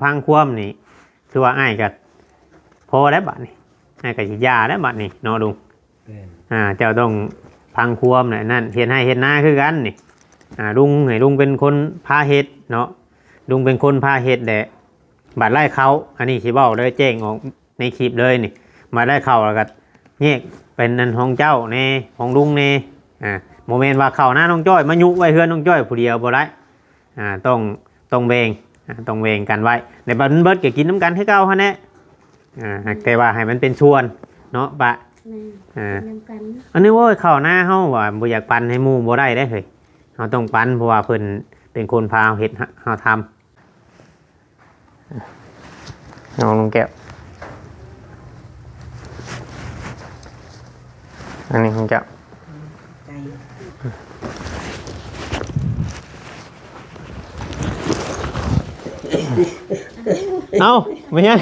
ຟັງຄວາມນີ້ ຄືວ່າອ້າຍກໍພໍແລ້ວບາດນີ້ ອ້າຍກໍຊິຢ່າແລ້ວບາດນີ້ເນາະລຸງ. ແມ່ນ ອ່າ ເຈົ້າຕ້ອງຟັງຄວາມແຫຼະ ນັ້ນ ເຮັດໄຮ່ເຮັດນາຄືກັນນີ້. ອ່າ ລຸງ ໃຫ້ລຸງເປັນຄົນພາເຮັດເນາະ ລຸງເປັນຄົນພາເຮັດແຫຼະ. ບາດໄລ່ເຂົ້າ ອັນນີ້ຊິເວົ້າເລີຍ ແຈ້ງອອກໃນຄລິບເລີຍນີ້ ບາດໄລ່ເຂົ້າແລ້ວກໍແຍກເປັນອັນຂອງເຈົ້າແດ່ ຂອງລຸງແດ່. ອ່າ ບໍ່ແມ່ນວ່າເຂົ້ານານ້ອງຈ້ອຍມາຍຸໄວ້ເຮືອນນ້ອງຈ້ອຍຜູ້ດຽວບໍ່ໄດ້. ອ່າ ຕ້ອງ ຕ້ອງແບ່ງ ອ່າ ຕ້ອງແບ່ງກັນໄວ້ ແລ້ວບັດມັນເບິດກໍກິນນຳກັນຄືເກົ່າຫັ້ນແຫຼະ. ອ່າ ແຕ່ວ່າໃຫ້ມັນເປັນສ່ວນເນາະປະ. ແມ່ນ ອ່າ ກິນນຳກັນ. ອັນນີ້ໂອ້ຍ ເຂົ້ານາເຮົາວ່າບໍ່ຢາກປັນໃຫ້ໝູ່ບໍ່ໄດ້ເດ້ເຮີ້ຍ ເຮົາຕ້ອງປັນ ເພາະວ່າເພິ່ນເປັນຄົນພາເຮົາເຮັດ ເຮົາທຳ. ນ້ອງລຸງແກ້ວ ອັນນີ້ຂອງເຈົ້າ. ໃຈ ເອົ້າ ແມ່ນຫຍັງ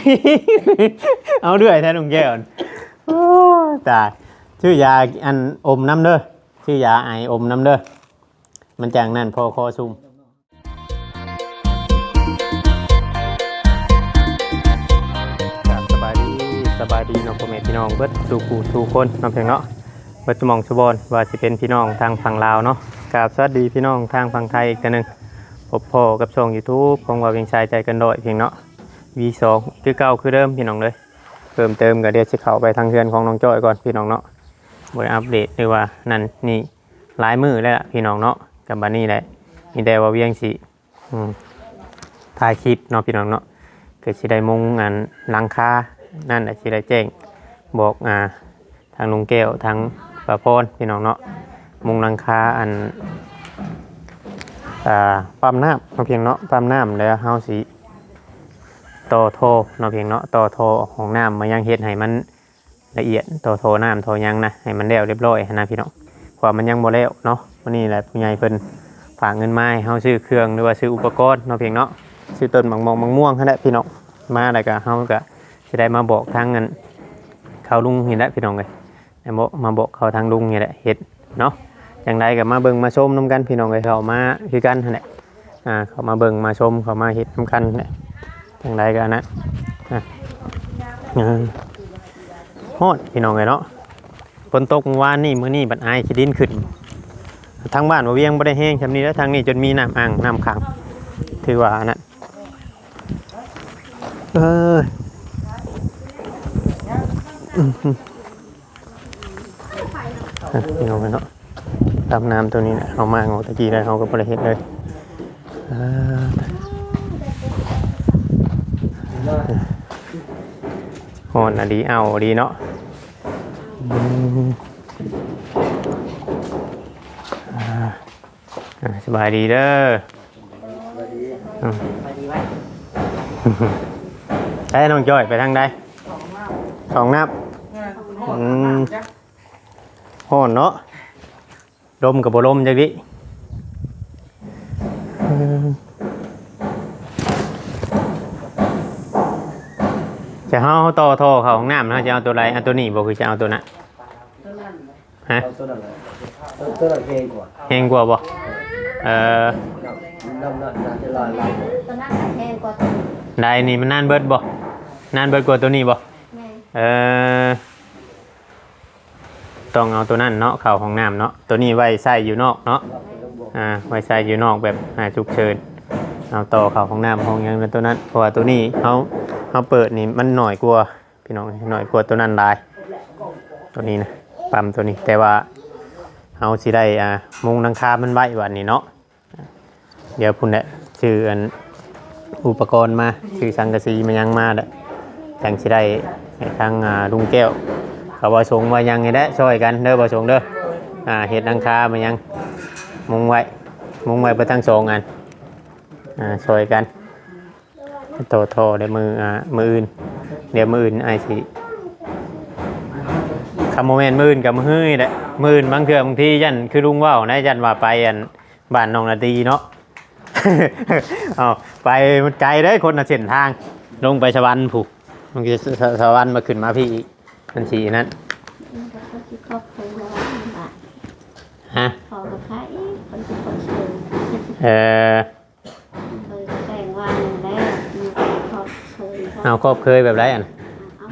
ເອົາເລື່ອຍແທ້ລຸງແກ້ວ. ໂອ້ ຕາຍ ຊື້ຢາອັນອົມນຳເດີ ຊື້ຢາໄອອົມນຳເດີ ມັນຈັ່ງນັ້ນ ພໍຄໍຊຸ່ມ. ກາບສະບາຍດີ ສະບາຍດີເນາະ ພໍ່ແມ່ພີ່ນ້ອງເບິດສູ່ຜູ້ສູ່ຄົນເນາະ ພຽງເນາະ ເບິດສະໝ່ອງສະບອນ ວ່າຊິເປັນພີ່ນ້ອງທາງຝັ່ງລາວເນາະ. ກາບສະຫວັດດີພີ່ນ້ອງທາງຝັ່ງໄທອີກເທື່ອໜຶ່ງ ພົບພໍ້ກັບຊ່ອງຢູທູບຂອງບ່າວວຽງຊາຍໃຈເກີນຮ້ອຍ ພຽງເນາະ ວີສອງ ຄືເກົ່າຄືເດີມພີ່ນ້ອງເອີຍ. ເພີ່ມເຕີມກໍດຽວຊິເຂົ້າໄປທາງເຮືອນຂອງນ້ອງຈ້ອຍກ່ອນພີ່ນ້ອງເນາະ ບໍ່ໄດ້ອັບເດດ ຫຼືວ່ານັ້ນນີ້ ຫຼາຍມື້ແລ້ວລະພີ່ນ້ອງເນາະ. ກໍບັດນີ້ແຫຼະ ມີແຕ່ວ່າວຽງຊິ ອືມ ຖ່າຍຄລິບເນາະພີ່ນ້ອງເນາະ ກໍຊິໄດ້ມຸງອັນຫຼັງຄານັ້ນແຫຼະ ຊິໄດ້ແຈ້ງບອກ ອ່າ ທາງລຸງແກ້ວ ທາງປ້າພອນພີ່ນ້ອງເນາະ ມຸງຫຼັງຄາອັນ ອ່າ ປ້ຳນ້ຳເນາະ ພຽງເນາະ ປ້ຳນ້ຳ ແລ້ວເຮົາຊິຕໍ່ທໍ່ເນາະ ພຽງເນາະ ຕໍ່ທໍ່ຫ້ອງນ້ຳມາຍັງ ເຮັດໃຫ້ມັນ ລະອຽດ ຕໍ່ທໍ່ນ້ຳທໍ່ຫຍັງນະ ໃຫ້ມັນແລ້ວຮຽບຮ້ອຍຫັ້ນນະພີ່ນ້ອງ ເພາະວ່າມັນຍັງບໍ່ແລ້ວເນາະ. ມື້ນີ້ແຫຼະຜູ້ໃຫຍ່ເພິ່ນຝາກເງິນມາໃຫ້ເຮົາຊື້ເຄື່ອງ ຫຼືວ່າຊື້ອຸປະກອນເນາະ ພຽງເນາະ ຊື້ຕົ້ນໝາກໝອກໝາກມ່ວງຫັ້ນແຫຼະພີ່ນ້ອງ. ມາແລ້ວກໍເຮົາກໍຊິໄດ້ມາບອກທາງອັນເຂົາລຸງນີ້ແຫຼະພີ່ນ້ອງເອີຍ ມາບອກ ມາບອກເຂົາທາງລຸງນີ້ແຫຼະເຮັດເນາະ. ຈັ່ງໃດກໍມາເບິ່ງມາຊົມນຳກັນພີ່ນ້ອງເອີຍ ເຂົ້າມາຄືກັນຫັ້ນແຫຼະ ອ່າ ເຂົ້າມາເບິ່ງມາຊົມ ເຂົ້າມາເຮັດນຳກັນແຫຼະ. ຈັ່ງໃດກໍອັນນັ້ນ ອ່າ ເອີ ຮ້ອນພີ່ນ້ອງເອີຍເນາະ ຝົນຕົກມື້ວານນີ້ ມື້ນີ້ບັດອາຍຂີ້ດິນຂຶ້ນ. ທາງບ້ານບໍ່ວຽງບໍ່ໄດ້ແຮງຊ່ຳນີ້ແຫຼະ ທາງນີ້ຈົນມີນ້ຳອ່າງນ້ຳຂັງ ຖືວ່າອັນນັ້ນ ເອີ ອືມ ອ່ະ ພີ່ນ້ອງເນາະ ຕາມນ້ຳຕົວນີ້ນະ ເຮົາມາເອົາຕະກີ້ໄດ້ ເຮົາກໍບໍ່ໄດ້ເຮັດເລີຍ. ອ່າ ຮ້ອນອີ່ຫຼີ ອ້າວອີ່ຫຼີເນາະ. ອືມ ອ່າ ອ່າ ສະບາຍດີເດີ. ອືມ ໄປ ນ້ອງຈ້ອຍໄປທາງໃດ? ເຂົ້າຫ້ອງນ້ຳ. ອືມ ຮ້ອນເນາະ ລົມກໍບໍ່ລົມຈັກດິ. ເອີ ຈະເຮົາຕໍ່ທໍ່ເຂົ້າຫ້ອງນ້ຳ ເຮົາຈະເອົາຕົວໃດ? ເອົາຕົວນີ້ບໍ່ ຄືຈະເອົາຕົວນັ້ນ? ຮະ? ເອົາຕົວນັ້ນແຫຼະ ຕົວ ຕົວນັ້ນແຮງກວ່າ ແຮງກວ່າບໍ່? ເອີ ນ້ຳ ນ້ຳໜ້າຈະຫຼາຍ ຫຼາຍກວ່າ ຕົວນັ້ນແຮງກວ່າຕົວນີ້. ໄດນີ້ມັນນານເບິດບໍ່? ນານເບິດກວ່າຕົວນີ້ບໍ່? ແມ່ນ. ເອີ ຕ້ອງເອົາຕົວນັ້ນເນາະ ເຂົ້າຫ້ອງນ້ຳເນາະ ຕົວນີ້ໄວ້ໃຊ້ຢູ່ນອກເນາະ ອ່າ ໄວ້ໃຊ້ຢູ່ນອກແບບ ອ່າ ສຸກເສີນ ເອົາຕໍ່ເຂົ້າຫ້ອງນ້ຳຫ້ອງຫຍັງຕົວນັ້ນ ເພາະວ່າຕົວນີ້ເຮົາ ເຮົາເປີດນີ້ມັນໜ້ອຍກວ່າ ພີ່ນ້ອງ ໜ້ອຍກວ່າຕົວນັ້ນຫຼາຍ ຕົວນີ້ນະ ປ້ຳຕົວນີ້ ແຕ່ວ່າເຮົາຊິໄດ້ ອ່າ ມຸງຫຼັງຄາມັນໄວ້ບາດນີ້ເນາະ. ດຽວພຸ້ນແຫຼະ ຊື້ອັນອຸປະກອນມາ ຊື້ສັງກະສີມາຫຍັງມາແຫຼະ ຈັ່ງຊິໄດ້ໃຫ້ທາງ ອ່າ ລຸງແກ້ວ ເຂົາວ່າສົງວ່າຫຍັງນີ້ແຫຼະ ຊ່ອຍກັນເດີ ບໍ່ສົງເດີ ອ່າ ເຮັດຫຼັງຄາມາຫຍັງ ມຸງໄວ້ ມຸງໄວ້ເບິດທັງສອງອັນ ອ່າ ຊ່ອຍກັນ ຕໍ່ທໍ່ ດຽວມື້ ອ່າ ມື້ອື່ນ ດຽວມື້ອື່ນອ້າຍຊິ ຄັນບໍ່ແມ່ນມື້ອື່ນກໍມື້ຮືນີ້ແຫຼະ ມື້ອື່ນບາງເທື່ອບາງທີຢ້ານຄືລຸງເວົ້ານະ ຢ້ານວ່າໄປອັນບ້ານນ້ອງລາຕີເນາະ ເອົາ ໄປມັນໄກເດ້ ຄົນລະເສັ້ນທາງ ລົງໄປສະຫວັນພຸ້ນ ມັນຄືສະ ສະຫວັນມາຂຶ້ນມາພີ້ອີກ ມັນຊິນັ້ນ ມັນກໍຄືຄອບຄົວລະຫວ່າງນັ້ນລະ ຮະ ເຂົາກໍຂາຍ ເອີ ເຂົາກໍຂາຍ ເອີ ເອີ ແຕ່ງວ່ານັ້ນແຫຼະ ຢູ່ ເອົາຂອບເຄີຍແບບໃດຫັ້ນ? ເອົາ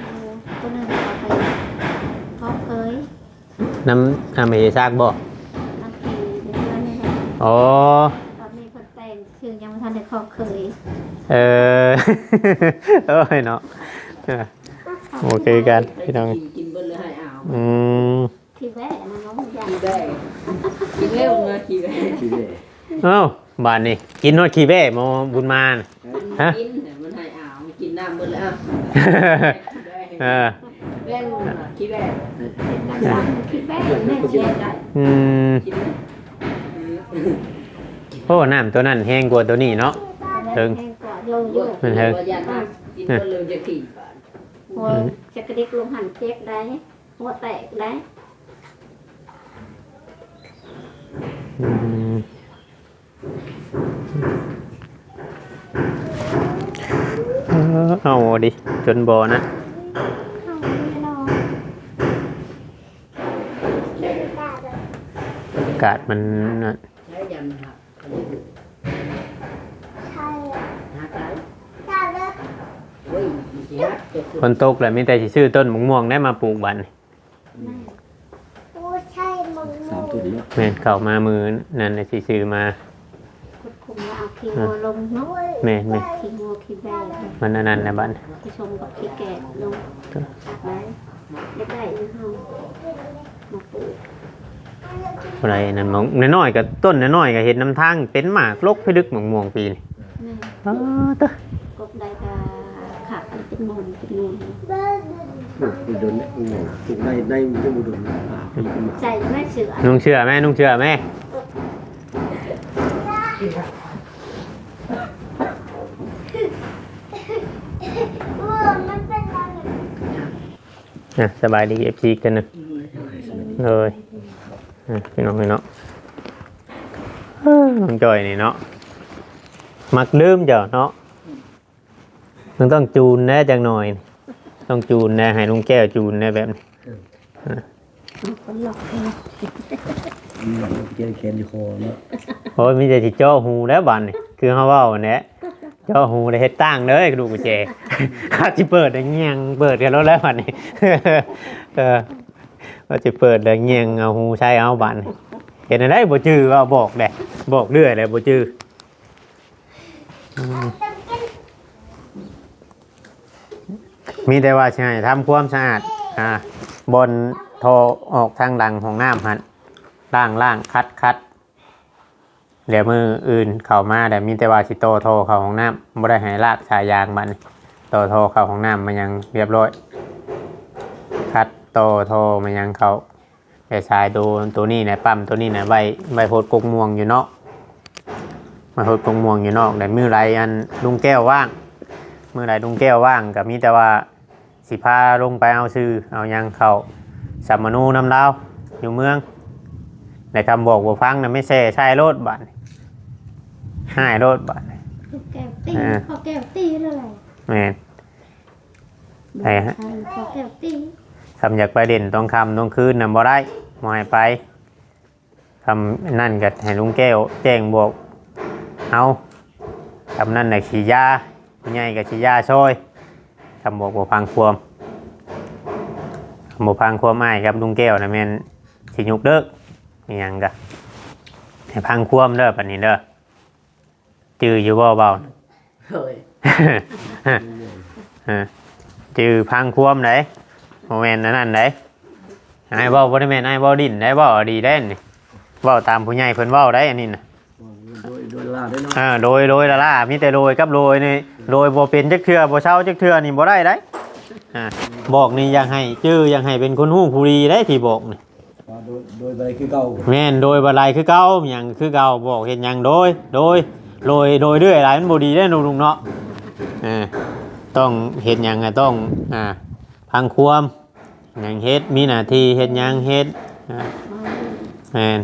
ໂຕໜຶ່ງເອົາໄປຂອບເຄີຍ ນຳ ນຳເອຊັກບໍ່? ນຳທີ່ເຮືອນນີ້ແຫຼະ. ອໍ ຕອນນີ້ເພິ່ນແຕ່ງຊື່ຍັງບໍ່ທັນໄດ້ຂອບເຄີຍ. ເອີ ໂອ້ຍເນາະ ເອີ ບໍ່ຄືກັນພີ່ນ້ອງ. ກິນ ກິນເບິດແລ້ວໃຫ້ເອົາ. ອືມ ຂີ້ແບ້ນະນ້ອງ ຂີ້ແບ້ ກິນແລ້ວເມື່ອຂີ້ແບ້ ຂີ້ແບ້. ເອົ້າ ບາດນີ້ກິນຮອດຂີ້ແບ້ໝໍບຸນມານະ. ຮະ? ກິນ ມັນໃຫ້ເອົາ ກິນນ້ຳເບິດແລ້ວ. ເອີ ແບ້ງ ຂີ້ແບ້ ເປັນນ້ຳດຳ ຂີ້ແບ້ ແມ່ນແຊບໄດ໋. ອືມ ກິນເລີຍ. ໂອ້ ນ້ຳຕົວນັ້ນແຮງກວ່າຕົວນີ້ເນາະ. ເຖິງ ແຮງກວ່າ ໂຍໂຍ່ ມັນເຖິງ ວ່າຢ້ານວ່າກິນເບິດແລ້ວຈະຖີບບາດ. ໂອ້ຍ ອືມ ຈັກກະດິກລົງຫັ້ນເຈັບໄດ໋. ຫົວແຕກໄດ໋. ອືມ ເອີ ເອົາເອົາດິ ຈົນບໍ່ນະ ເອົາແນ່ນອນ. ອາກາດມັນນະ ໃຊ້ຢາມຫັກ ໃຊ້ ຫັກໄດ້. ໂອ້ຍ ມັນຊິຫັກ ຝົນຕົກແລ້ວ ມີແຕ່ຊິຊື້ຕົ້ນໝາກມ່ວງໄດ້ມາປູກບາດນີ້. ແມ່ນ ໂອ້ ໃຊ່ ໝາກມ່ວງ ສາມຕົ້ນເນາະ. ແມ່ນ ເຂົ້າມາມື້ນັ້ນນະ ຊິຊື້ມາ ຂຸດຂຸມແລ້ວເອົາຂີ້ງົວລົງເນາະ. ແມ່ນໆ ຂີ້ງົວຂີ້ແບ້ ມັນອັນນັ້ນນະບັດ ຊິຊົມກັບຂີ້ແກະລົງ ໄດ້ ໄດ້ຢູ່ເຮົາ ມາປູກ. ບໍ່ໄດ້ອັນນັ້ນ ໝາກນ້ອຍໆ ກໍຕົ້ນນ້ອຍໆ ກໍເຮັດນຳທາງເປັນໝາກລົກພິດຶກໝາກມ່ວງປີນີ້. ແມ່ນ ເອີ ເຕີ ກົກໄດ້ກໍຂາດເປັນໝ່ອນເປັນໝ່ອນ. ປູກໄດ້ດົນແລ້ວ ປູກໄດ້ ໄດ້ມັນບໍ່ດົນ ຫ້າປີຂຶ້ນມາ. ໃສ່ໄມ້ເສືອ ນຸ່ງເສື້ອແມ່ ນຸ່ງເສື້ອແມ່. ອ່ະ ສະບາຍດີ ເອັຟຊີ ອີກເທື່ອໜຶ່ງ. ໂດຍ ອ່ະ ພີ່ນ້ອງເອີຍເນາະ ເອີ ນ້ອງຈ້ອຍນີ້ເນາະ ມັກລືມເຈົ້າເນາະ. ມັນຕ້ອງຈູນແດ່ຈັກໜ່ອຍ ຕ້ອງຈູນແດ່ ໃຫ້ລຸງແກ້ວຈູນແດ່ແບບນີ້. ເອີ ມັນລັອກແຂນ ມັນລັອກແຂນຢູ່ຄໍເນາະ. ໂອ້ຍ ມີແຕ່ຊິເຈາະຫູແລ້ວບາດນີ້ ຄືເຮົາເວົ້າຫັ້ນແຫຼະ. ເຈາະຫູແລ້ວເຮັດຕ່າງເດີລູກກຸນແຈ ເຮົາຊິເປີດແລ້ວແຍ່ງ ເປີດກັນໂລດແລ້ວບາດນີ້. ເອີ ເຮົາຊິເປີດແລ້ວແຍ່ງເອົາຫູໃສ່ເອົາບາດນີ້. ເຮັດແນວໃດບໍ່ຈື່ ເວົ້າບອກແດ່ ບອກເລື້ອຍແຫຼະບໍ່ຈື່. ອືມ ມີແຕ່ວ່າຊິໃຫ້ທຳຄວາມສະອາດ ອ່າ ບ່ອນທໍ່ອອກທາງຫຼັງຫ້ອງນ້ຳຫັ້ນ ລ້າງໆ ຂັດໆ. ແລ້ວມື້ອື່ນເຂົ້າມາແລ້ວ ມີແຕ່ວ່າຊິຕໍ່ທໍ່ເຂົ້າຫ້ອງນ້ຳ ບໍ່ໄດ້ໃຫ້ລາກສາຍຢາງ. ບັດນີ້ຕໍ່ທໍ່ເຂົ້າຫ້ອງນ້ຳມາຫຍັງຮຽບຮ້ອຍ ຂັດຕໍ່ທໍ່ມາຫຍັງເຂົ້າ. ແຕ່ສາຍໂຕ ໂຕນີ້ນະ ປ້ຳໂຕນີ້ນະ ໄວ້ ໄວ້ຫົດກົກມ່ວງຢູ່ນອກ ໄວ້ຫົດກົກມ່ວງຢູ່ນອກ. ແລ້ວມື້ໃດອັນລຸງແກ້ວວ່າງ ມື້ໃດລຸງແກ້ວວ່າງ ກໍມີແຕ່ວ່າຊິພາລົງໄປເອົາຊື່ເອົາຫຍັງເຂົ້າສຳມະໂນນຳລາວຢູ່ເມືອງ. ແລ້ວຄຳບອກບໍ່ຟັງນະ ໄມ້ແສ້ໃສ່ໂລດບາດນີ້ ຮ້າຍໂລດບາດນີ້. ລູກແກ້ວຕີ ອ່າ ພໍ່ແກ້ວຕີແລ້ວແຫຼະ. ແມ່ນ. ໄປຫາ ໃສ່ພໍ່ແກ້ວຕີ ຄຳຢາກໄປຫຼິ້ນຕອນຄ່ຳຕອນຄືນນະບໍ່ໄດ້ ບໍ່ໃຫ້ໄປ. ຄຳນັ້ນກໍໃຫ້ລຸງແກ້ວແຈ້ງບອກເອົາ ຄຳນັ້ນນະຊິຢ່າ ຜູ້ໃຫຍ່ກໍຊິຢ່າຊ່ອຍ. ຄຳບອກບໍ່ຟັງຄວາມ ຄຳບໍ່ຟັງຄວາມ ອ້າຍກັບລຸງແກ້ວນະແມ່ນຊິຍົກເລີກ. ອີຫຍັງກະໃຫ້ຟັງຄວາມເດີ ບັດນີ້ເດີ. ຈື່ຢູ່ບໍ່ເວົ້າ? ໂດຍ ເອີ ຈື່ຟັງຄວາມໃດ ບໍ່ແມ່ນອັນນັ້ນໃດ. ອ້າຍເວົ້າບໍ່ໄດ້ແມ່ນອ້າຍເວົ້າຫຼິ້ນໃດ ເວົ້າດີໃດນີ້. ເວົ້າຕາມຜູ້ໃຫຍ່ເພິ່ນເວົ້າໃດ ອັນນີ້ນະ. ໂດຍ ໂດຍລະລາເດ້ເນາະ. ເອີ ໂດຍ ໂດຍລະລາ ມີແຕ່ໂດຍກັບໂດຍນີ້ ໂດຍບໍ່ເປັນຈັກເທື່ອ ບໍ່ເຊົາຈັກເທື່ອນີ້ບໍ່ໄດ້ໃດ. ອ່າ ບອກນີ້ຢາກໃຫ້ຈື່ ຢາກໃຫ້ເປັນຄົນຮູ້ຜູ້ດີໃດ ທີ່ບອກນີ້. ວ່າໂດຍ ໂດຍບໍ່ໄດ້ຄືເກົ່າ. ແມ່ນ ໂດຍບໍ່ໄດ້ຄືເກົ່າ ຫຍັງຄືເກົ່າ ບອກເຮັດຫຍັງໂດຍ ໂດຍ ໂດຍ ໂດຍເລື້ອຍຫຼາຍ ມັນບໍ່ດີເດ້ລຸງເນາະ. ເອີ ຕ້ອງເຮັດຫຍັງກໍຕ້ອງ ອ່າ ຟັງຄວາມ ຫຍັງເຮັດ ມີໜ້າທີ່ເຮັດຫຍັງເຮັດ. ອ່າ ແມ່ນ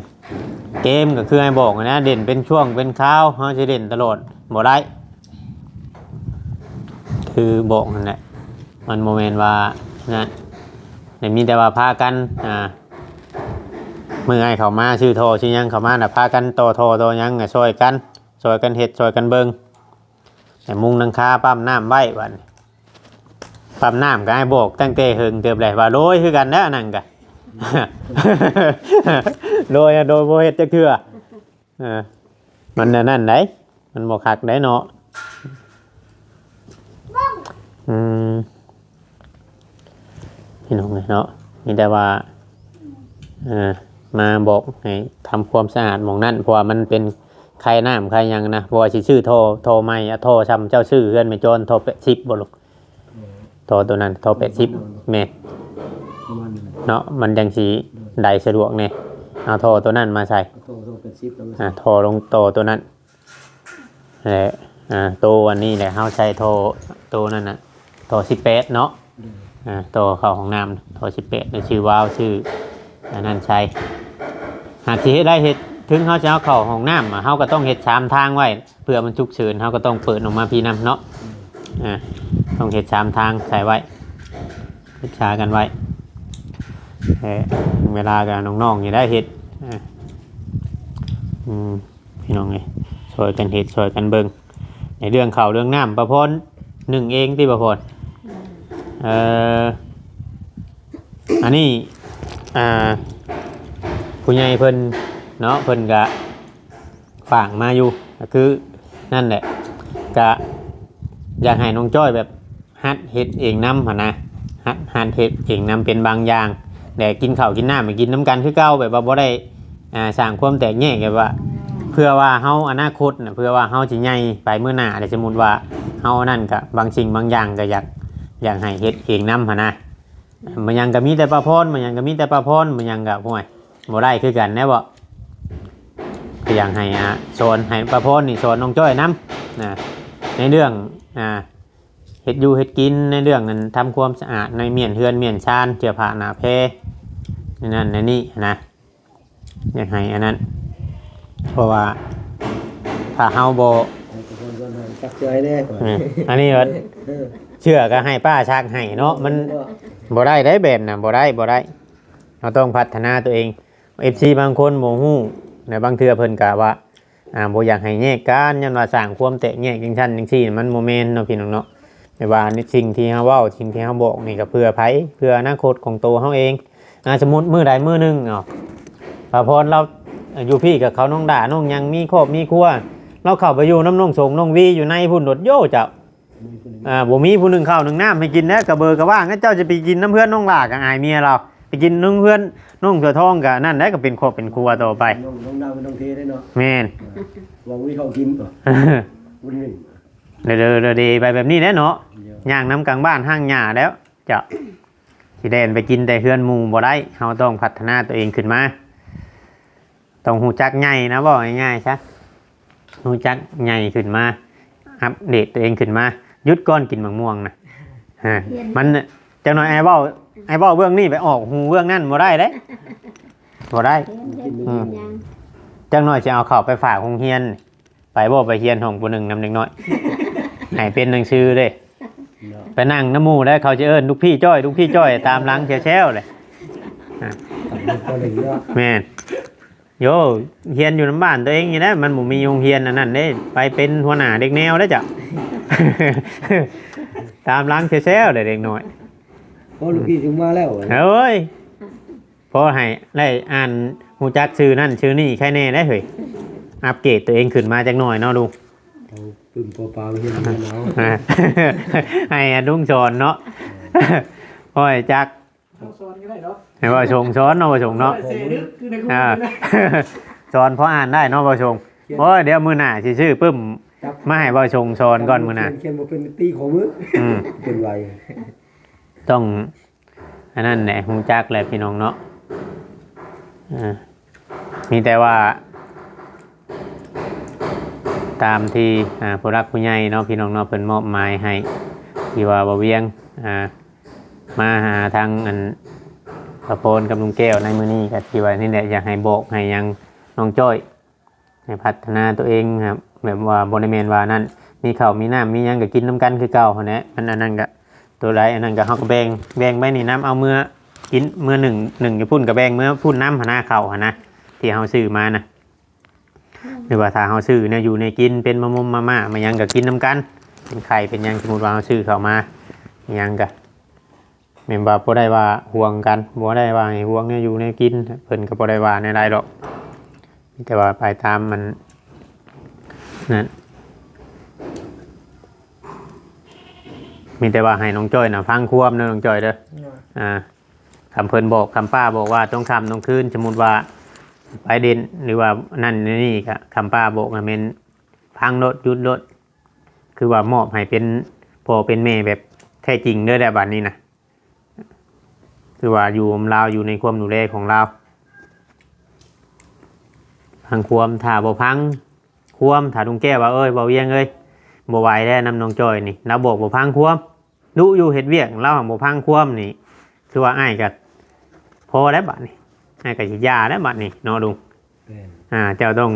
ເກມກໍຄືໃຫ້ບອກນະ ເດັ່ນເປັນຊ່ວງເປັນຄາວ ເຮົາຊິເດັ່ນຕະຫຼອດບໍ່ໄດ້ ຄືບອກນັ້ນແຫຼະ. ມັນບໍ່ແມ່ນວ່ານັ້ນ ແຕ່ມີແຕ່ວ່າພາກັນ ອ່າ ມື້ອ້າຍເຂົ້າມາຊື້ທໍ່ຊື້ຫຍັງເຂົ້າມານະ ພາກັນຕໍ່ທໍ່ຕໍ່ຫຍັງ ຊ່ອຍກັນ ຊ່ອຍກັນເຮັດ ຊ່ອຍກັນເບິ່ງ ໃຫ້ມຸງຫຼັງຄາປ້ຳນ້ຳໄວ້. ບັດນີ້ ປ້ຳນ້ຳກໍໃຫ້ບອກຕັ້ງແຕ່ເຫິງເຕີບແຫຼະ ວ່າໂລຍຄືກັນແຫຼະ ອັນນັ້ນກໍ ໂລຍ ໂລຍບໍ່ເຮັດຈັກເທື່ອ. ເອີ ມັນອັນນັ້ນໃດ໋ ມັນບໍ່ຄັກໃດ໋ເນາະ. ອືມ ພີ່ນ້ອງເອີຍເນາະ ມີແຕ່ວ່າ ເອີ ມາບອກໃຫ້ທຳຄວາມສະອາດໝ່ອງນັ້ນ ເພາະວ່າມັນເປັນໄຄນ້ຳໄຄຫຍັງນະ ເພາະວ່າຊິຊື້ທໍ່ ທໍ່ໃໝ່ ເອົາທໍ່ຊ່ຳເຈົ້າຊື້ເຮືອນແມ່ຈອນ ທໍ່ແປດສິບບໍ່ລູກ? ທໍ່ໂຕນັ້ນ ທໍ່ແປດສິບ ແມ່ນ ປະມານນັ້ນແຫຼະ ເນາະ ມັນຈັ່ງຊິໄດ້ສະດວກແດ່. ເອົາທໍ່ໂຕນັ້ນມາໃສ່ ເອົາທໍ່ ທໍ່ແປດສິບ ແລ້ວມາໃສ່ ອ່າ ທໍ່ລົງຕໍ່ໂຕນັ້ນ ແລະ ອ່າ ໂຕອັນນີ້ແຫຼະ ເຮົາໃສ່ທໍ່ໂຕນັ້ນນະ ທໍ່ສິບແປດເນາະ. ໂດຍ ອ່າ ຕໍ່ເຂົ້າຫ້ອງນ້ຳ ທໍ່ສິບແປດ ແລ້ວຊື້ວາວ ຊື້ອັນນັ້ນໃສ່. ຫາກຊິເຮັດໄດ້ເຮັດ ເຖິງເຮົາຈະເອົາເຂົ້າຫ້ອງນ້ຳ ເຮົາກໍຕ້ອງເຮັດສາມທາງໄວ້ ເພື່ອມັນສຸກເສີນ ເຮົາກໍຕ້ອງເປີດອອກມາພີ້ນຳເນາະ. ອືມ ອ່າ ຕ້ອງເຮັດສາມທາງໃສ່ໄວ້ ປຶກສາກັນໄວ້. ແຕ່ເວລາກໍນ້ອງໆນີ້ໄດ້ເຮັດ ອ່າ ອືມ ພີ່ນ້ອງເອີຍ ຊ່ອຍກັນເຮັດ ຊ່ອຍກັນເບິ່ງ ໃນເລື່ອງເຂົ້າເລື່ອງນ້ຳ ປາພອນໜຶ້ງເອງຕິ ປາພອນ? ເອີ ອັນນີ້ ອ່າ ຜູ້ໃຫຍ່ເພິ່ນເນາະ ເພິ່ນກະຝາກມາຢູ່ ກໍຄືນັ້ນແຫຼະ ກະຢາກໃຫ້ນ້ອງຈ້ອຍແບບ ຫັດເຮັດເອງນຳຫັ້ນນະ ຫັດ ຫັດເຮັດເອງນຳເປັນບາງຢ່າງ ແລະ ກິນເຂົ້າກິນນ້ຳ ກິນນຳກັນຄືເກົ່າ ແບບວ່າບໍ່ໄດ້ ອ່າ ສ້າງຄວາມແຕກແຍກ ແບບວ່າ ເພື່ອວ່າເຮົາອະນາຄົດນະ ເພື່ອວ່າເຮົາຊິໃຫຍ່ໄປມື້ໜ້າ ແລະ ສົມມຸດວ່າເຮົາອັນນັ້ນກະ ບາງສິ່ງບາງຢ່າງກະຢາກ ຢາກໃຫ້ເຮັດເອງນຳຫັ້ນນະ. ບາງຢ່າງກະມີແຕ່ປາພອນ ບາງຢ່າງກະມີແຕ່ປາພອນ ບາງຢ່າງກະ ໂອ້ຍ ບໍ່ໄດ້ຄືກັນແດ່ບໍ? ກໍຢາກໃຫ້ ອ່າ ສອນ ໃຫ້ປາພອນນີ້ສອນນ້ອງຈ້ອຍນຳນະ ໃນເລື່ອງ ອ່າ ເຮັດຢູ່ເຮັດກິນ ໃນເລື່ອງອັນທຳຄວາມສະອາດ ໃນມ້ຽນເຮືອນມ້ຽນຊານ ເສື້ອຜ້າໜ້າແພ ໃນນັ້ນໃນນີ້ນະ ຢາກໃຫ້ອັນນັ້ນ ເພາະວ່າຖ້າເຮົາບໍ່ ໃຫ້ປາພອນສອນໃຫ້ ຊັກເສື້ອໃຫ້ແດ່ ແມ່ນ ອັນນີ້ວ່າ ເອີ ເສື້ອກໍໃຫ້ປ້າຊັກໃຫ້ເນາະ ມັນ ເນາະ ບໍ່ໄດ້ໄດ໋ ແບບນັ້ນ ບໍ່ໄດ້ ບໍ່ໄດ້ ເຮົາຕ້ອງພັດທະນາຕົວເອງ. ເອັຟຊີບາງຄົນບໍ່ຮູ້ ແລະ ບາງເທື່ອເພິ່ນກະວ່າ ອ່າ ບໍ່ຢາກໃຫ້ແຍກກັນ ຍ້ອນວ່າສ້າງຄວາມແຕກແຍກຈັ່ງຊັ້ນຈັ່ງຊີ້ ມັນບໍ່ແມ່ນເນາະ ພີ່ນ້ອງເນາະ. ແຕ່ວ່າໃນສິ່ງທີ່ເຮົາເວົ້າ ສິ່ງທີ່ເຮົາບອກນີ້ ກໍເພື່ອໃຜ? ເພື່ອອະນາຄົດຂອງໂຕເຮົາເອງ. ອ່າ ສົມມຸດມື້ໃດມື້ໜຶ່ງເນາະ ປາພອນລາວຢູ່ພີ້ກັບເຂົາ ນ້ອງດາ ນ້ອງຫຍັງ ມີຄອບມີຄົວ ລາວເຂົ້າໄປຢູ່ນຳນ້ອງສົງ ນ້ອງວີ ຢູ່ໃນພຸ້ນໂດດໂຢ ເຈົ້າ. ບໍ່ມີຜູ້ໜຶ່ງ ອ່າ ບໍ່ມີຜູ້ໜຶ່ງເຂົ້າໜຶ່ງນ້ຳໃຫ້ກິນແດ່ ກະເບີກະວ່າງ ເຈົ້າຈະໄປກິນນຳເຮືອນນ້ອງຫຼ້າກະອາຍເມຍລາວ ໄປກິນນຳເຮືອນນ້ອງເສືອທອງກະນັ້ນແຫຼະ ກະເປັນຄອບເປັນຄົວຕໍ່ໄປ ນ້ອງ ນ້ອງດາວເປັນນ້ອງເທເດ້ເນາະ ແມ່ນ ເວົ້າມີເຂົ້າກິນບໍ່ ບຸນໜຶ່ງ ເດີໆ ເດີໆ ໄປແບບນີ້ແຫຼະເນາະ ຍ່າງນຳກາງບ້ານຫ້າງຫຍ້າແລ້ວ ເຈົ້າ ຊິແລ່ນໄປກິນແຕ່ເຮືອນໝູ່ບໍ່ໄດ້ ເຮົາຕ້ອງພັດທະນາຕົວເອງຂຶ້ນມາ ຕ້ອງຮູ້ຈັກໃຫຍ່ນະ ເວົ້າງ່າຍໆຊະ ຮູ້ຈັກໃຫຍ່ຂຶ້ນມາ ອັບເດດຕົວເອງຂຶ້ນມາ. ຢຸດກ່ອນກິນໝາກມ່ວງນະ ຮະ ມັນ ຈັກໜ້ອຍອ້າຍເວົ້າ ອ້າຍເວົ້າເບື້ອງນີ້ໄປອອກຫູເບື້ອງນັ້ນບໍ່ໄດ້ເດ້ ບໍ່ໄດ້ ອືມ ຈັກໜ້ອຍຊິເອົາເຂົ້າໄປຝາກໂຮງຮຽນ ໄປບໍ່ ໄປຮຽນຫ້ອງ ປ.ໜຶ່ງ ນຳເດັກນ້ອຍ ໃຫ້ເປັນໜັງສືເດ້ ເນາະ ໄປນັ່ງນຳໝູ່ແລ້ວ ເຂົາຈະເອີ້ນລູກພີ່ຈ້ອຍ ລູກພີ່ຈ້ອຍ ຕາມຫຼັງແຊວໆເລີຍ ອາ ປ.ໜຶ່ງ ເນາະ ແມ່ນ ໂຢ ຮຽນຢູ່ນຳບ້ານຕົວເອງນີ້ແຫຼະ ມັນບໍ່ມີໂຮງຮຽນອັນນັ້ນເດ້ ໄປເປັນຫົວໜ້າເດັກແນວເດ້ເຈົ້າ ຕາມຫຼັງແຊວໆເລີຍເດັກນ້ອຍ ໂອ້ ລູກພີ່ຊິມາແລ້ວ ເອີຍ ພໍໃຫ້ໄດ້ອ່ານຮູ້ຈັກຊື່ນັ້ນຊື່ນີ້ໃຄແນ່ໄດ໋ເຮີ້ຍ ອັບເກຣດຕົວເອງຂຶ້ນມາຈັກໜ້ອຍເນາະລຸງ ເອົາປຶ້ມປະປາໄປຮຽນນຳເຮົາ ອ່າ ໃຫ້ອາລຸງສອນເນາະ ເອີ ພໍໃຫ້ຈັກ ເຮົາສອນກໍໄດ້ເນາະ ໃຫ້ເວົ້າຊົງສອນເນາະ ເວົ້າຊົງເນາະ ເສດຶກຄືໃນຄຸກ ອ່າ ນະ ສອນພໍອ່ານໄດ້ເນາະ ເວົ້າຊົງ ໂອ້ຍ ດຽວມື້ໜ້າຊິຊື້ປຶ້ມ ຈັບ ມາໃຫ້ເວົ້າຊົງສອນກ່ອນມື້ໜ້າ ຂຽນ ຂຽນບໍ່ເປັນຕີຂໍມື ອືມ ເປັນໄວ ຕ້ອງ ອັນນັ້ນແຫຼະ ຮູ້ຈັກແຫຼະພີ່ນ້ອງເນາະ ອ່າ ມີແຕ່ວ່າ ຕາມທີ່ ອ່າ ຜູ້ຫຼັກຜູ້ໃຫຍ່ເນາະ ພີ່ນ້ອງເນາະ ເພິ່ນມອບໝາຍໃຫ້ ທີ່ວ່າບ່າວວຽງ ອ່າ ມາຫາທາງອັນ ປະພອນກັບລຸງແກ້ວໃນມື້ນີ້ ກໍທີ່ວ່ານີ້ແຫຼະ ຢາກໃຫ້ບອກໃຫ້ຫຍັງນ້ອງຈ້ອຍ ໃຫ້ພັດທະນາຕົວເອງ ແບບວ່າບໍ່ໄດ້ແມ່ນວ່ານັ້ນ ມີເຂົ້າມີນ້ຳມີຫຍັງກໍກິນນຳກັນຄືເກົ່າຫັ້ນແຫຼະ ມັນອັນນັ້ນກໍ ຕົວໃດອັນນັ້ນກໍເຮົາກໍແບ່ງ ແບ່ງໄວ້ນີ້ນຳ ເອົາເມືອກິນ ເມືອໜຶ້ງ ໜຶ້ງຢູ່ພຸ້ນກໍແບ່ງເມືອພຸ້ນນຳຫັ້ນນະ ເຂົ້າຫັ້ນນະ ທີ່ເຮົາຊື້ມານະ ຫຼືວ່າຖ້າເຮົາຊື້ແນວຢູ່ແນວກິນ ເປັນມາມົມມາມ່າ ມາຫຍັງກໍກິນນຳກັນ ເປັນໄຂ່ເປັນຫຍັງ ສົມມຸດວ່າເຮົາຊື້ເຂົ້າມາຫຍັງກໍ ແມ່ນວ່າບໍ່ໄດ້ວ່າຫວງກັນ ບໍ່ໄດ້ວ່າໃຫ້ຫວງແນວຢູ່ແນວກິນ ເພິ່ນກໍບໍ່ໄດ້ວ່າແນວໃດດອກ ມີແຕ່ວ່າໄປຕາມມັນນັ້ນ ມີແຕ່ວ່າໃຫ້ນ້ອງຈ້ອຍນະຟັງຄວາມເດີ ນ້ອງຈ້ອຍເດີ ໂດຍ ອ່າ ຄຳເພິ່ນບອກ ຄຳປ້າບອກວ່າຕ້ອງຄ່ຳຕ້ອງຄືນ ສົມມຸດວ່າໄປຫຼິ້ນ ຫຼືວ່ານັ້ນນີ້ກະ ຄຳປ້າບອກນະແມ່ນຟັງໂລດ ຢຸດໂລດ ຄືວ່າມອບໃຫ້ເປັນພໍ່ເປັນແມ່ແບບແທ້ຈິງເດີແຫຼະ ບາດນີ້ນະ ຄືວ່າຢູ່ນຳລາວ ຢູ່ໃນຄວາມດູແລຂອງລາວ ຟັງຄວາມ ຖ້າບໍ່ຟັງຄວາມ ຖ້າລຸງແກ້ວວ່າ ເອີຍ ບ່າວວຽງເອີຍ ບໍ່ໄຫວແລ້ວນຳນ້ອງຈ້ອຍນີ້ ລາວບອກບໍ່ຟັງຄວາມ ດຸຢູ່ເຮັດວຽກ ລາວຫັ້ນບໍ່ຟັງຄວາມນີ້ ຄືວ່າອ້າຍກໍພໍແລ້ວບາດນີ້ ອ້າຍກໍຊິຢ່າແລ້ວບາດນີ້ເນາະລຸງ ແມ່ນ ອ່າ ເຈົ້າຕ້ອງ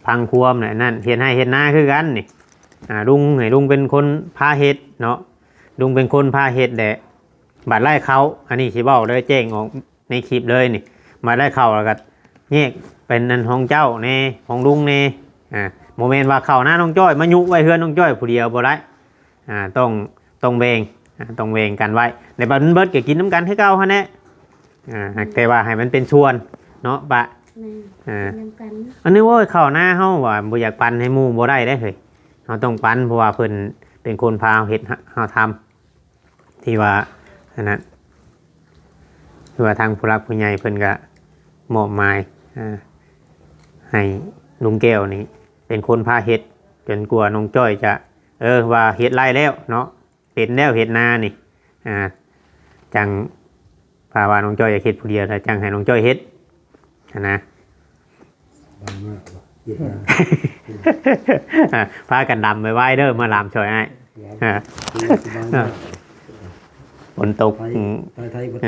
ຟັງຄວາມແຫຼະ ນັ້ນ ເຮັດໄຮ່ເຮັດນາຄືກັນນີ້ ອ່າ ລຸງ ໃຫ້ລຸງເປັນຄົນພາເຮັດເນາະ ລຸງເປັນຄົນພາເຮັດແຫຼະ ບາດໄລ່ເຂົ້າ ອັນນີ້ຊິເວົ້າເລີຍ ແຈ້ງອອກໃນຄລິບເລີຍນີ້ ບາດໄລ່ເຂົ້າແລ້ວກໍແຍກເປັນອັນຂອງເຈົ້າແດ່ ຂອງລຸງແດ່ ອ່າ ບໍ່ແມ່ນວ່າເຂົ້ານານ້ອງຈ້ອຍ ມາຍຸໄວ້ເຮືອນນ້ອງຈ້ອຍຜູ້ດຽວບໍ່ໄດ້ ອ່າ ຕ້ອງ ຕ້ອງແບ່ງ ອ່າ ຕ້ອງແບ່ງກັນໄວ້ ແລ້ວບັດມັນເບິດກໍກິນນຳກັນຄືເກົ່າຫັ້ນແຫຼະ ອ່າ ຫາກແຕ່ວ່າໃຫ້ມັນເປັນສ່ວນເນາະປະ ແມ່ນ ອ່າ ກິນນຳກັນ ອັນນີ້ ໂອ້ຍ ເຂົ້ານາເຮົາວ່າບໍ່ຢາກປັນໃຫ້ໝູ່ບໍ່ໄດ້ເດ້ເຮີ້ຍ ເຮົາຕ້ອງປັນ ເພາະວ່າເພິ່ນເປັນຄົນພາເຮັດ ເຮົາທຳ ທີ່ວ່າອັນນັ້ນ ຄືວ່າທາງຜູ້ຫຼັກຜູ້ໃຫຍ່ເພິ່ນກະມອບໝາຍ ອ່າ ໃຫ້ລຸງແກ້ວນີ້ເປັນຄົນພາເຮັດ ຈົນກວ່ານ້ອງຈ້ອຍຈະ ເອີ ວ່າເຮັດໄລ່ແລ້ວເນາະ ເປັນແລ້ວເຮັດນານີ້ ອ່າ ຈັ່ງ ຖ້າວ່ານ້ອງຈ້ອຍຢາກເຮັດຜູ້ດຽວ ແລ້ວຈັ່ງໃຫ້ນ້ອງຈ້ອຍເຮັດຫັ້ນນະ ບາງມາກເນາະ ເຮັດນາ ອ່າ ພາກັນດຳໄວໆເດີ ມາລຳຊ່ອຍອ້າຍ ເອີ ເອີ ສະບາຍມາກ ຝົນຕົກ ໄຖ ອືມ ໄຖ ໄຖ ເອີ ໄຖ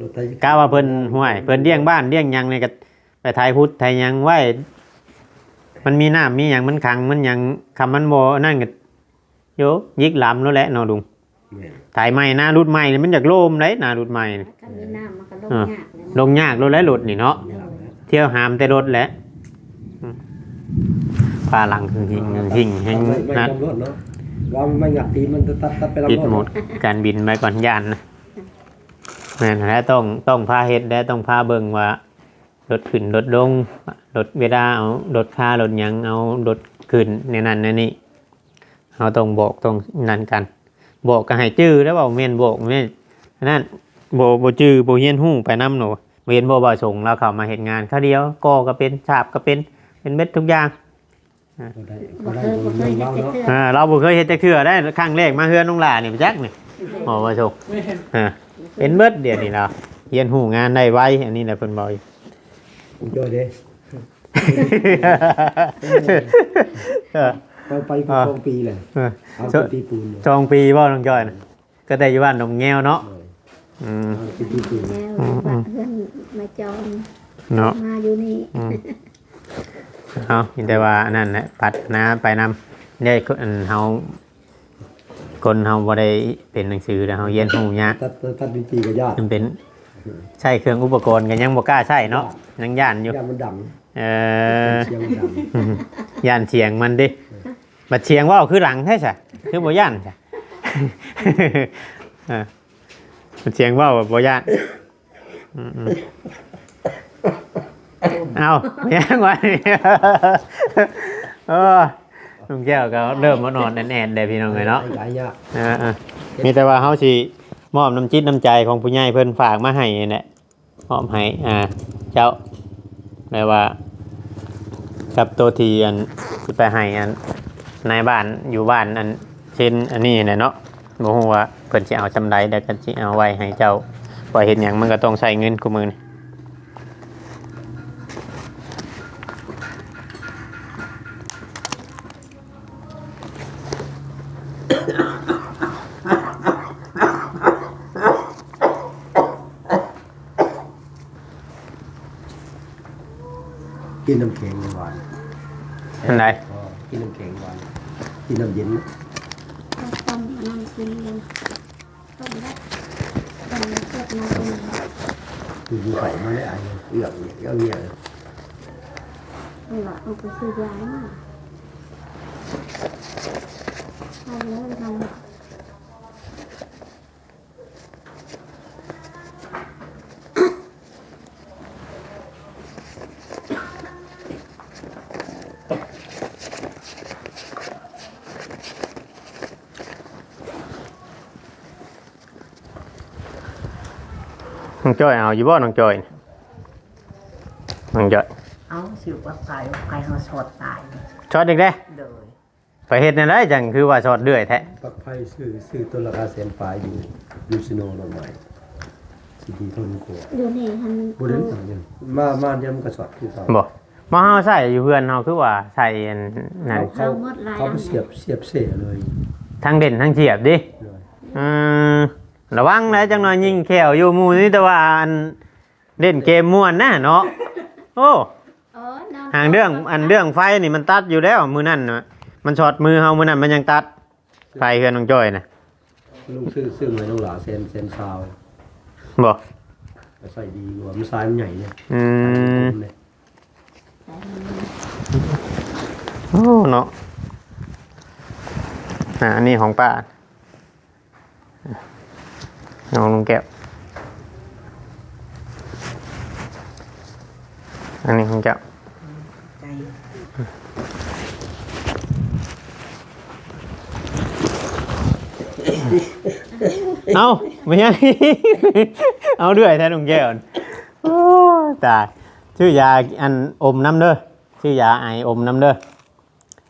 ລົດໄຖ ກະວ່າເພິ່ນ ຫ້ວຍ ເພິ່ນລ້ຽງບ້ານລ້ຽງຫຍັງນີ້ກະໄປໄຖພຸດໄຖຫຍັງໄວ້ ມັນມີນ້ຳມີຫຍັງ ມັນຂັງມັນຫຍັງ ຄັນມັນບໍ່ນັ້ນກະ ໂຍ ຢິກລຳໂລດແຫຼະເນາະລຸງ ແມ່ນ ໄຖໃໝ່ ນາຫຼຸດໃໝ່ນີ້ມັນຢາກໂລມເດ້ ນາຫຼຸດໃໝ່ນີ້ ຄັນມີນ້ຳມັນກໍລົງ ເອີ ຍາກແຫຼະເນາະ ລົງຍາກໂລດແຫຼະລົດນີ້ເນາະ ໂດຍ ທ່ຽວຫາມແຕ່ລົດແຫຼະ ອືມ ພາຫຼັງຫຶ່ງໆ ຫຶ່ງໆ ແຮງ ໄມ້ ໄມ້ ນັ້ນ ຕຳຫຼວດເນາະ ວ່າໄມ້ຫຍັກຕີນມັນຕັດ ຕັດໄປລຳ ປິດໂໝດການບິນໄວ້ກ່ອນ ຢ້ານນະ ແມ່ນແຫຼະ ຕ້ອງ ຕ້ອງພາເຮັດແຫຼະ ຕ້ອງພາເບິ່ງວ່າລົດຂຶ້ນລົດລົງ ລົດເວລາເອົາລົດຄາລົດຫຍັງ ເອົາລົດຂຶ້ນແນວນັ້ນແນວນີ້ ເຮົາຕ້ອງບອກຕ້ອງນັ້ນກັນ ບອກກໍໃຫ້ຈື່ແລ້ວ ເວົ້າແມ່ນບອກແມ່ນນັ້ນ ບໍ່ ບໍ່ຈື່ບໍ່ຮຽນຮູ້ໄປນຳເນາະ ບໍ່ເຫັນບໍ່ ບ່າວສົງລາວເຂົ້າມາເຮັດງານຄາວດຽວ ກໍ່ກໍເປັນ ສາບກໍເປັນ ເປັນເບິດທຸກຢ່າງ ອ່າ ບໍ່ໄດ້ ບໍ່ໄດ້ ບໍ່ເຄີຍ ບໍ່ເຄີຍເຮັດຈັກເທື່ອ ເອີ ລາວບໍ່ເຄີຍເຮັດຈັກເທື່ອໄດ໋ ຄັ້ງແລກມາເຮືອນນ້ອງຫຼ້ານີ້ໄປຈັກນີ້ ອໍ ບ່າວສົງ ອ່າ ເປັນເບິດດຽວນີ້ລາວ ຮຽນຮູ້ງານໄດ້ໄວ ອັນນີ້ແຫຼະເພິ່ນເວົ້າຢູ່ ອຸ້ຍ ຈ້ອຍເດ້ ເອີ ໄປ ໄປ ອ່າ ສອງປີແລ້ວ ເອີ ເອົາ ສ- ເປັນປີປູນເລີຍ ສອງປີບໍ່ນ້ອງຈ້ອຍນະ ກໍໄດ້ຢູ່ບ້ານດົງແງວເນາະ ໂດຍ ອືມ ເອົາເປັນປີປູນ ແລ້ວ ອືມໆ ເຮືອນມາຈອງເນາະ ມາຢູ່ນີ້ ອືມ ເອົາ ມີແຕ່ວ່າອັນນັ້ນແຫຼະ ພັດທະນາໄປນຳ ໄດ້ ອັນ ເຮົາ ຄົນເຮົາບໍ່ໄດ້ເປັນໜັງສືແລ້ວ ເຮົາຮຽນຮູ້ຍາກ ຕັດ ຕັດ ຕັດດິນຈີກໍຍາກ ມັນເປັນ ໃຊ້ເຄື່ອງອຸປະກອນກໍຍັງບໍ່ກ້າໃຊ້ເນາະ ຢ້ານ ຍັງຢ້ານຢູ່ ຢ້ານມັນດັງ ເອີ ຢ້ານສຽງມັນດັງ ຢ້ານສຽງມັນຕິ ເອີ ບັດສຽງເວົ້າຄືຫຼັງແທ້ຊະ ຄືບໍ່ຢ້ານຊະ ເອີ ບັດສຽງເວົ້າບໍ່ຢ້ານ ອືມໆ ເອົ້າ ແມ່ນຫຍັງວະນີ້ ເອີ ລຸງແກ້ວກໍເລີ່ມມານອນແອດໆແລ້ວ ພີ່ນ້ອງເອີຍເນາະ ເອີ ເອີ ມີແຕ່ວ່າເຮົາຊິມອບນ້ຳຈິດນ້ຳໃຈຂອງຜູ້ໃຫຍ່ເພິ່ນຝາກມາໃຫ້ນີ້ແຫຼະ ມອບໃຫ້ ອ່າ ເຈົ້າ ແບບວ່າ ກັບໂຕທີ່ ອັນ ຊິໄປໃຫ້ ອັນ ນາຍບ້ານຢູ່ບ້ານ ອັນ ເຊັນອັນນີ້ແຫຼະເນາະ ບໍ່ຮູ້ວ່າເພິ່ນຊິເອົາສ່ຳໃດ ແລ້ວກໍຊິເອົາໄວ້ໃຫ້ເຈົ້າ ເພາະເຮັດຫຍັງມັນກໍຕ້ອງໃຊ້ເງິນຄູ່ມື້ນີ້. ກິນນ້ຳແຂງຫວານ ອັນໃດ? ອໍ ກິນນ້ຳແຂງຫວານ ກິນນ້ຳເຢັນ ຕົ້ມອັນນັ້ນກິນເລີຍ ຕົ້ມແລ້ວ ຕົ້ມແລ້ວເກັບມາກິນ ຄືຢູ່ໄປມາແລ້ວ ອາຍເອື້ອງເອື້ອງເອື້ອງ ນີ້ລະ ເອົາໄປຊື້ຢາມາ ເອົາເລີຍ ເອົາ. ນ້ອງຈ້ອຍເອົາຢູ່ບໍ່ ນ້ອງຈ້ອຍ? ນ້ອງຈ້ອຍ ເອົາ ຊິປັກໄຟ ໄຟເຮົາຊັອດຕາຍ ຊັອດອີກແລ້ວ. ໂດຍ ໄປເຮັດແນວໃດຈັ່ງຄືວ່າຊັອດເລື້ອຍແທ້? ປັກໄຟຊື້ ຊື້ຕົ້ນລາຄາແສນປາຍຢູ່ ຢູ່ຊິໂນໂລດໃໝ່ ຊິດີທົນກວ່າ. ຢູ່ນີ້ຫັ້ນ ບໍ່ໄດ້ ມາ ມາດຽວມັນກໍຊັອດຄືເກົ່າ. ບໍ່ ມາເຮົາໃຊ້ຢູ່ເຮືອນເຮົາຄືວ່າໃຊ້ອັນນັ້ນ ເຂົາ ເຂົາ ເຂົາໄປສຽບ ສຽບເສເລີຍ ທັງເດັ່ນທັງສຽບຕິ. ໂດຍ ອືມ ລະວັງແຫຼະ ຈັກໜ່ອຍຍິງແຂ້ວຢູ່. ໝູ່ມີແຕ່ວ່າອັນ ເລ່ນເກມມ່ວນນະເນາະ. ໂອ້ ຫາງເລື່ອງ ອັນເລື່ອງໄຟນີ້ມັນຕັດຢູ່ແລ້ວ. ມື້ນັ້ນນະ ມັນຊັອດມືເຮົາ ມື້ນັ້ນມັນຍັງຕັດໄຟເຮືອນນ້ອງຈ້ອຍນະ. ລຸງຊື້ ຊື້ໃໝ່ນ້ອງຫຼ້າແສນ ແສນຊາວ. ບໍ່ ກໍໃຊ້ດີກວ່າ ມັນສາຍມັນໃຫຍ່ເດ້. ອືມ ໂອ້ ເນາະ. ອ່າ ອັນນີ້ຂອງປ້າ ຂອງລຸງແກ້ວ. ອັນນີ້ຂອງເຈົ້າ. ເອົ້າ ແມ່ນຫຍັງ ເອົາເລື່ອຍແທ້ລຸງແກ້ວ. ໂອ້ ຕາຍ. ຊື້ຢາອັນອົມນຳເດີ ຊື້ຢາໄອອົມນຳເດີ.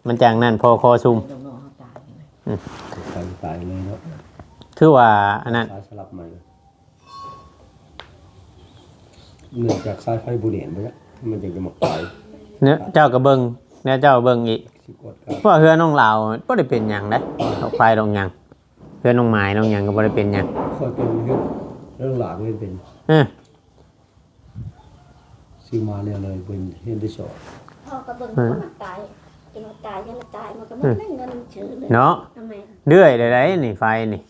ມັນຈັ່ງນັ້ນ ພໍຄໍຊຸ່ມ. ອືມ ຕາຍ ຕາຍເລີຍເນາະ. ຄືວ່າອັນນັ້ນ ສາຍສະຫຼັບໃໝ່ ເນື່ອງຈາກສາຍໄຟບໍ່ແໜ້ນບໍ່ຈັກ ມັນຈຶ່ງຈະມັກຕາຍ. ເນາະ ເຈົ້າກໍເບິ່ງ ແນວເຈົ້າເບິ່ງອີກ ຊິກວດກາ. ເພາະວ່າເຮືອນນ້ອງລາວບໍ່ໄດ້ເປັນຫຍັງເດ້ ດອກໄຟດອກຫຍັງ. ເຮືອນນ້ອງໝາຍນ້ອງຫຍັງກໍບໍ່ໄດ້ເປັນຫຍັງ. ຂ້ອຍເປັນ ເຮືອນ ເຮືອນນ້ອງຫຼ້າກໍເປັນ. ເອີ ຊື້ມາແລ້ວເລີຍ ເພິ່ນເຫັນໄດ້ຊອກ. ພໍ່ກໍເບິ່ງ ເອີ ມັນຕາຍ ຈົນວ່າຕາຍ ຍັງຕາຍ ມັນກໍໝົດເງິນຊື່ເລີຍເນາະ. ເລື່ອຍໄດ້ໆ ນີ້ໄຟນີ້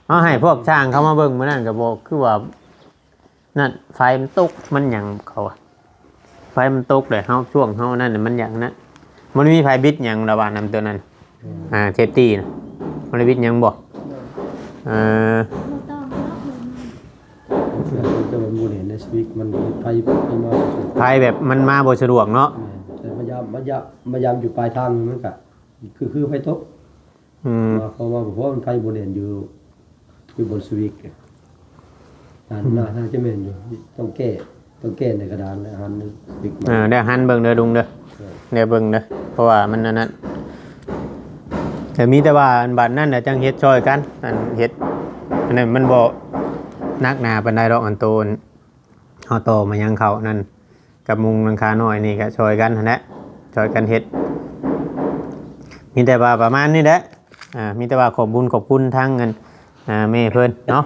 ເຮົາໃຫ້ພວກຊ່າງເຂົາມາເບິ່ງມື້ນັ້ນກໍບໍ່ຄືວ່ານັ້ນ ໄຟມັນຕົກມັນຫຍັງເຂົາວ່າ ໄຟມັນຕົກເດ້ ເຮົາຊ່ວງເຮົານັ້ນມັນຫຍັງນະ ມັນມີໄຟບິດຫຍັງລະວ່ານຳຕົວນັ້ນ. ອືມ ອ່າ ເຊຟຕີ້ນະ ມັນໄດ້ບິດຫຍັງບໍ່? ເອີ ແຕ່ວ່າບໍ່ເຫັນໃນສະວິດ ມັນໄຟ ໄຟມາບໍ່ສະດວກ ໄຟແບບມັນມາບໍ່ສະດວກເນາະ. ແມ່ນ ແຕ່ພະຍາຍາມ ພະຍາຍາມ ພະຍາຍາມຢູ່ປາຍທາງ ມັນກະຄື ຄືໄຟຕົກ. ອືມ ມາເຂົ້າມາ ເພາະວ່າມັນໄຟບໍ່ແໜ້ນຢູ່ ຢູ່ບົນສະວິດ. ນັ້ນ ອືມ ໜ້າ ໜ້າຈະແມ່ນຢູ່ ຕ້ອງແກ້ ຕ້ອງແກ້ໃນກະດານ ແລະຫັນສະວິດໃໝ່. ເອີ ແລ້ວຫັນເບິ່ງເດີລຸງເດີ ເອີ ແລ້ວເບິ່ງເດີ ເພາະວ່າມັນອັນນັ້ນ ແຕ່ມີແຕ່ວ່າອັນບາດນັ້ນນະຈັ່ງເຮັດຊ່ອຍກັນ ອັນເຮັດ ອັນນັ້ນມັນບໍ່ໜັກໜາປານໃດດອກ ອັນໂຕ ເຮົາຕໍ່ມາຍັງເຂົ້ານັ້ນ ກັບມຸງຫຼັງຄານ້ອຍນີ້ກໍຊ່ອຍກັນຫັ້ນແຫຼະ ຊ່ອຍກັນເຮັດ. ມີແຕ່ວ່າປະມານນີ້ແຫຼະ ອ່າ ມີແຕ່ວ່າຂອບບຸນຂອບຄຸນທາງອັນ ອ່າ ແມ່ເພິ່ນເນາະ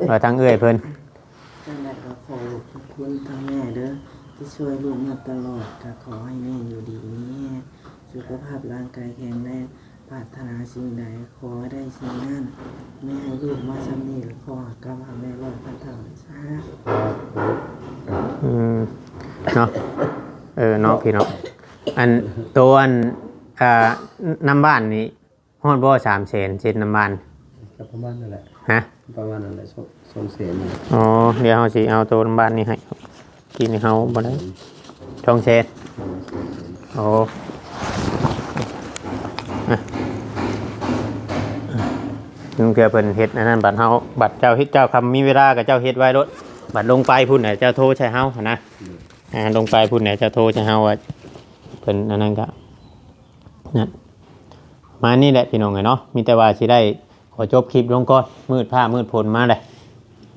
ວ່າທາງເອື້ອຍເພິ່ນ. ຈັ່ງໃດກໍຂໍຂອບຄຸນທາງແມ່ເດີ ທີ່ຊ່ວຍລູກມາຕະຫຼອດ ກໍຂໍໃຫ້ແມ່ຢູ່ດີມີແຮງ ສຸຂະພາບຮ່າງກາຍແຂງແຮງ ປາດຖະໜາສິ່ງໃດຂໍໃຫ້ໄດ້ສິ່ງນັ້ນ ແມ່ໃຫ້ລູກມາສ່ຳນີ້ ຂໍໃຫ້ກັບຫາແມ່ຮ້ອຍພັນເທົ່າ. ສາທຸ. ອືມ ເນາະ ເອີ ເນາະ ພີ່ນ້ອງ ອັນໂຕອັນ ອ່າ ນຳບ້ານນີ້ຮອດບໍ່ ສາມແສນ ເຊັນນຳບ້ານ? ກໍປະມານນັ້ນແຫຼະ. ຮະ? ປະມານນັ້ນແຫຼະ ສອງແສນ. ອໍ ດຽວເຮົາຊິເອົາໂຕນຳບ້ານນີ້ໃຫ້. ທີ່ນີ້ເຮົາບໍ່ໄດ້ ສອງແສນ. ອໍ ລາງເທື່ອເພິ່ນເຮັດອັນນັ້ນ ບັດເຮົາ ບັດເຈົ້າເຮັດ ເຈົ້າຄຳມີເວລາກໍເຈົ້າເຮັດໄວ້ໂລດ ບັດລົງໄປພຸ້ນນະ ເຈົ້າໂທໃສ່ເຮົາຫັ້ນນະ. ອ່າ ລົງໄປພຸ້ນນະ ເຈົ້າໂທໃສ່ເຮົາວ່າເພິ່ນອັນນັ້ນກໍ ນັ້ນ ປະມານນີ້ແຫຼະພີ່ນ້ອງເອີຍເນາະ ມີແຕ່ວ່າຊິໄດ້ຂໍຈົບຄລິບລົງກ່ອນ ມືດຟ້າມືດຝົນມາແຫຼະ.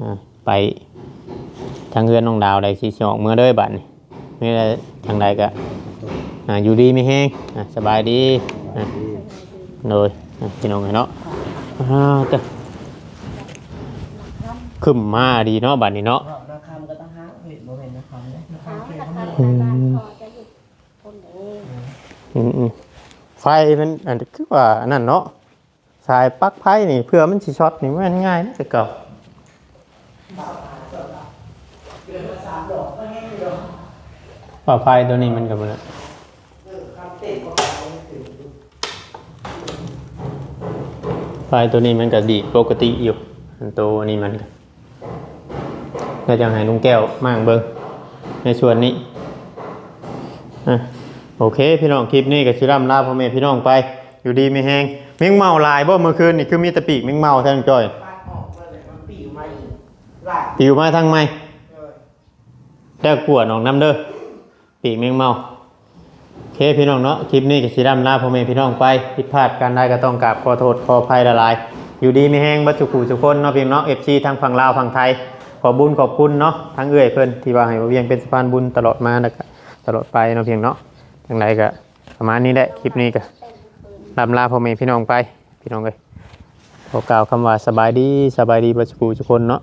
ອ່າ ໄປທາງເຮືອນນ້ອງດາວໄດ້ ຊິ ຊິອອກເມືອເດີບາດນີ້. ມີແຕ່ຈັ່ງໃດກໍ ອ່າ ຢູ່ດີມີແຮງ ອ່າ ສະບາຍດີ. ອ່າ ໂດຍ ອ່າ ພີ່ນ້ອງເອີຍເນາະ ອ່າ ເຈົ້າ ຄຶ້ມມາດີເນາະບາດນີ້ເນາະ. ນາຄຳກໍຕ່າງຫາກ ເຮັດບໍ່ແມ່ນນາຄຳເດ້ ນາຄຳແກ່ກວ່າໝູ່. ອືມ ອືມ ອືມ ໄຟມັນ ອັນ ຄືວ່າອັນນັ້ນເນາະ ສາຍປັກໄຟນີ້ ເພື່ອມັນຊິຊັອດນີ້ ແມ່ນງ່າຍເດ້ແຕ່ເກົ່າ. ວ່າໄຟຕົວນີ້ມັນກໍບໍ່ ໄຟຕົວນີ້ມັນກໍດີດປົກກະຕິຢູ່ ອັນໂຕນີ້ມັນກໍ ແລ້ວຈັ່ງໃຫ້ລຸງແກ້ວມາເບິ່ງໃນສ່ວນນີ້. ອ່ະ ໂອເຄ ພີ່ນ້ອງ ຄລິບນີ້ກໍຊິລ່ຳລາພໍ່ແມ່ພີ່ນ້ອງໄປ ຢູ່ດີມີແຮງ. ແມງເມົາຫຼາຍບໍ່ມື້ຄືນນີ້? ຄືມີແຕ່ປີກແມງເມົາແທ້ນ້ອງຈ້ອຍ. ປີກມາອີກ ຫຼາຍ ປີກມາທາງໃໝ່. ແລ້ວກວດອອກນຳເດີ ປີກແມງເມົາ. ໂອເຄພີ່ນ້ອງເນາະ ຄລິບນີ້ກໍຊິລ່ຳລາພໍ່ແມ່ພີ່ນ້ອງໄປ ຜິດພາດການໃດກໍຕ້ອງກາບຂໍໂທດຂໍອະໄພຫຼາຍໆ ຢູ່ດີມີແຮງເບິດສູ່ຜູ້ສູ່ຄົນເນາະພີ່ນ້ອງເນາະ ເອັຟຊີ ທັງຝັ່ງລາວຝັ່ງໄທ ຂອບບຸນຂອບຄຸນເນາະ ທັງເອື້ອຍເພິ່ນທີ່ວ່າໃຫ້ບ່າວວຽງເປັນສະພານບຸນຕະຫຼອດມາ ແລ້ວກໍຕະຫຼອດໄປເນາະພີ່ນ້ອງເນາະ. ຈັ່ງໃດກໍປະມານນີ້ແຫຼະ ຄລິບນີ້ກໍລ່ຳລາພໍ່ແມ່ພີ່ນ້ອງໄປ ພີ່ນ້ອງເອີຍ ຂໍກ່າວຄຳວ່າສະບາຍດີ ສະບາຍດີເບິດສູ່ຜູ້ສູ່ຄົນເນາະ.